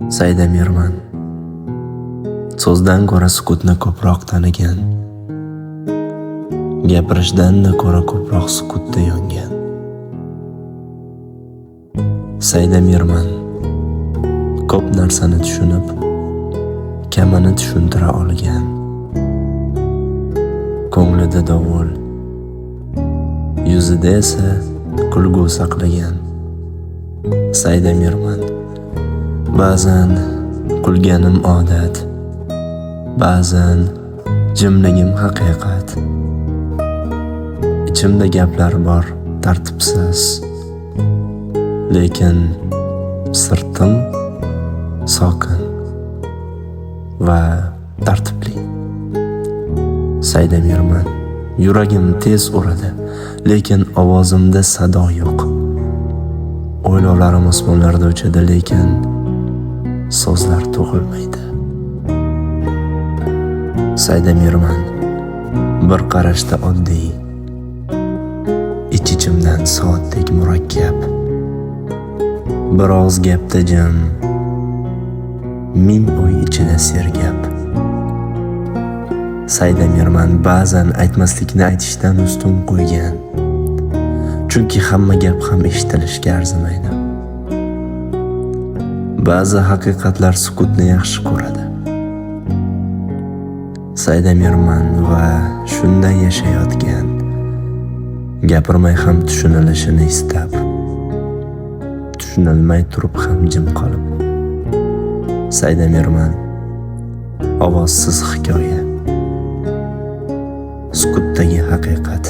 Saydamirman. So'zdan ko'ra sukutni ko'proq tanigan, gapirishdan-da ko'ra ko'proq sukutda yongan. Saydamirman. Ko'p narsani tushunib, kamini tushuntira olgan. Ko'nglida dovul, yuzida esa kulgu saqlagan. Saydamirman. Ba'zan kulganim odat, ba'zan jimligim haqiqat. Ichimda gaplar bor tartibsiz, lekin sirtim sokin va tartibli. Saydamirman. Yuragim tez uradi, lekin ovozimda sado yo'q. O'ylovlarim osmonlarda uchadi, lekin so'zlar tug'ilmaydi. Saydamirman. Bir qarashda oddiy, ich-ichimdan soatdek murakkab. Bir og'iz gapda jim, ming o'y ichida sergap. Saydamirman ba'zan aytmaslikni aytishdan ustun qo'ygan. Chunki hamma gap ham eshitilishga arzimaydi. Ba'zi haqiqatlar sukutni yaxshi ko'radi. Saydamirman va shunday yashayotgan, gapirmay ham tushunilishini istab, tushunilmay turib ham jim qolib. Saydamirman. Ovozsiz hikoya. Sukutdagi haqiqat.